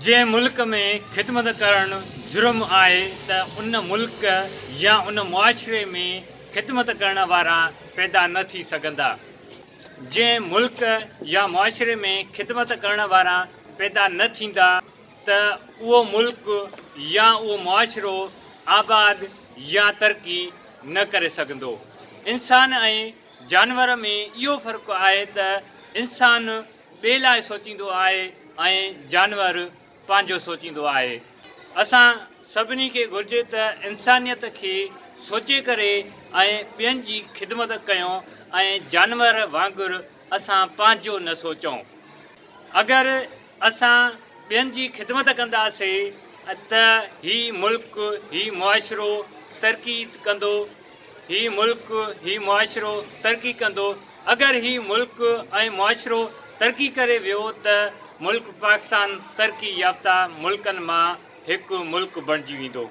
جنهن ملڪ ۾ خدمت ڪرڻ جرم آهي ته ان ملڪ يا ان معاشري ۾ خدمت ڪرڻ وارا پيدا نه ٿي سگهندا. جنهن ملڪ يا معاشري ۾ خدمت ڪرڻ وارا پيدا نه ٿيندا ته اهو ملڪ يا اهو معاشرو آباد يا ترقي نه ڪري سگهندو. انسان ۽ جانور ۾ اهو فرق آهي ته انسان ٻئي لاء سوچيندو آهي ۽ جانور پنهنجو سوچيندو آهي. اسان سڀني کي گهرجي ته انسانيت کي سوچي ڪري ۽ ٻين جي خدمت ڪيون ۽ جانور وانگر اسان پنهنجو نه سوچون. اگر اسان ٻين جي خدمت ڪنداسي ته هي ملڪ، هي معاشرو ترقي ڪندو. هي ملڪ، هي معاشرو ترقي ڪندو. اگر هي ملڪ ۽ معاشرو ترقي ڪري ويو ته ملڪ پاڪستان ترقي يافته ملڪن مان هڪ ملڪ بڻجي ويندو.